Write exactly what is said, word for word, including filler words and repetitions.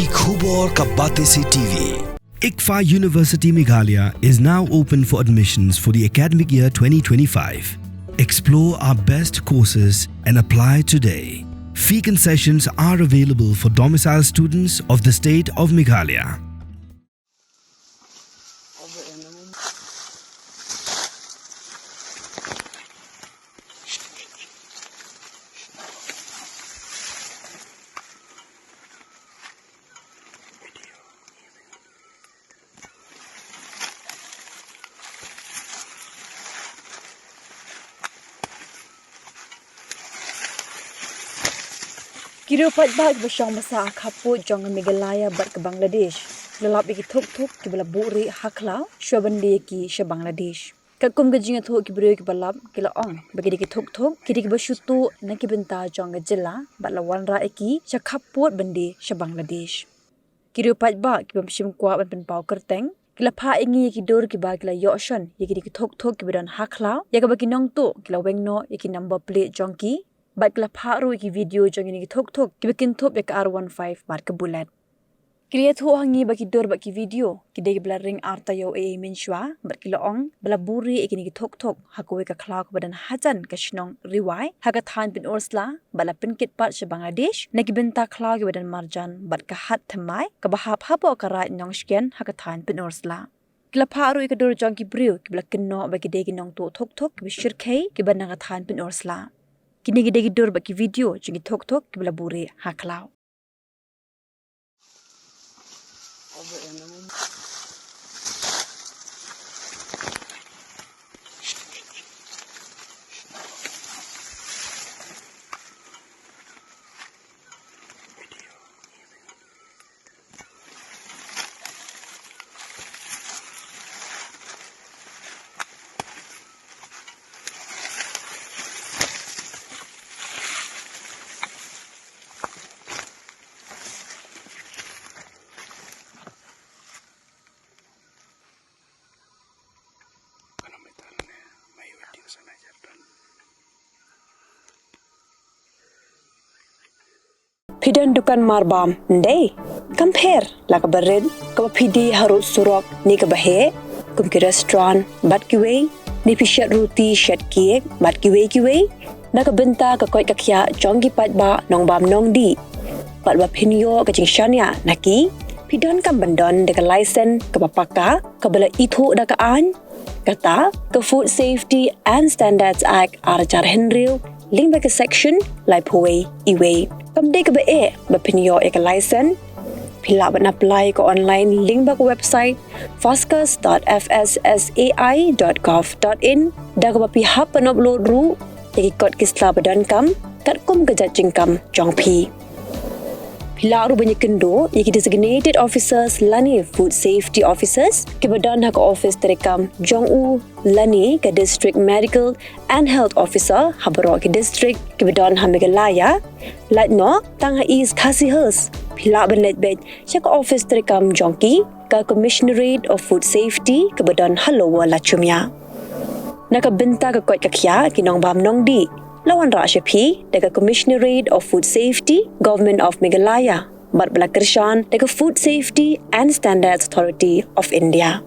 Khubor ka Batesi T V. ICFAI University Meghalaya is now open for admissions for the academic year twenty twenty-five. Explore our best courses and apply today. Fee concessions are available for domicile students of the state of Meghalaya. Ki riew paidbah kiba shong basa ha khappud jong ka Meghalaya bad ka Bangladesh, ki la lap ïa ki thuk thuk kiba la buhrieh ha khlaw shuwa ban die ïa ki sha Bangladesh. Katkum ka jingïathuh ki briew kiba lap, ki la ong ba ki dei ki thuk thuk, ki dei kiba shu tuh na ki bynta jong ka jylla bad la wanrah ïa ki sha khappud ban die sha Bangladesh. Ki riew paidbah kiba ym shym kwah ban pynpaw kyrteng, ki la phah ïa ngi ïa ki dur kiba ki la ïoh shon ïa ki dei ki thuk thuk kiba don ha khlaw, ïa kaba ki nongtuh ki la weng noh ïa ki number plate jong ki, bad ki la phah ruh ïa ki video jong ki dei ki thuk thuk kiba kynthup ïa ka R one five bad ka Bullet. Ki la ïathuh ha ngi ba ki dur bad ki video ki dei kiba la ring ar taïew ei ei mynshuwa, bad ki la ong ba la buhrieh ïa ki dei ki thuk thuk ha kawei ka khlaw kaba don hajan ka shnong Rewai ha ka thaiñ Pynursla, bad la pynkit pat sha Bangladesh na ki bynta khlaw kiba don marjan bad ka hat thymmai kaba hap hapoh ka raid Nongshken ha ka thaiñ Pynursla. Ki la phah ruh ïa ka dur jong ki briew kiba la kynnoh ba ki dei ki nongtuh thuk thuk kiba shyrkhei kiba na ka thaiñ Pynursla. Kine ki dei ki dur bad ki video jong ki thuk thuk kiba la buhrieh ha khlaw. Phi don dukan marbam, ndei? Kam pher la kaba rit, kaba phi die harud surok ne kaba heh, kum ki restaurant bad kiwei, ne phi shet ruti, shet cake bad kiwei kiwei, na ka bynta ka koit ka khiah jong ki paidbah nongbam nongdih. Bad ba phin ïoh ka jingshaniah na ki, phi donkam ban don da ka license kaba paka, kaba la ithuh da ka aiñ, kata ka Food Safety and Standards Act ar hajar hynriew, lyngba ka section laiphew wei E wei. Kam dei kaba eh ba phin ïoh ïa ka license. Phi lah ban apply ka online lyngba ka website foscus dot F S S A I dot gov dot in, da kaba phi hap ban upload ruh ïa ki kot ki sla ba donkam katkum ka jait jingkam jong phi. Phi lah ruh ban ïakynduh ïa ki designated officers lane food safety officers kiba don ha ka office treikam jong u lane ka district medical and health officer ha baroh ki district kiba don ha Meghalaya. Lait noh tang ha East Khasi Hills, phi lah ban leit beit sha ka office treikam jong ki, ka Commissionerate of Food Safety kaba don ha Lower Lachumia. Na ka bynta ka koit ka khiah ki nongbam nongdih, la wanrah sha phi da ka Commissionerate of Food Safety, Government of Meghalaya, bad ba la kyrshan da ka Food Safety and Standards Authority of India.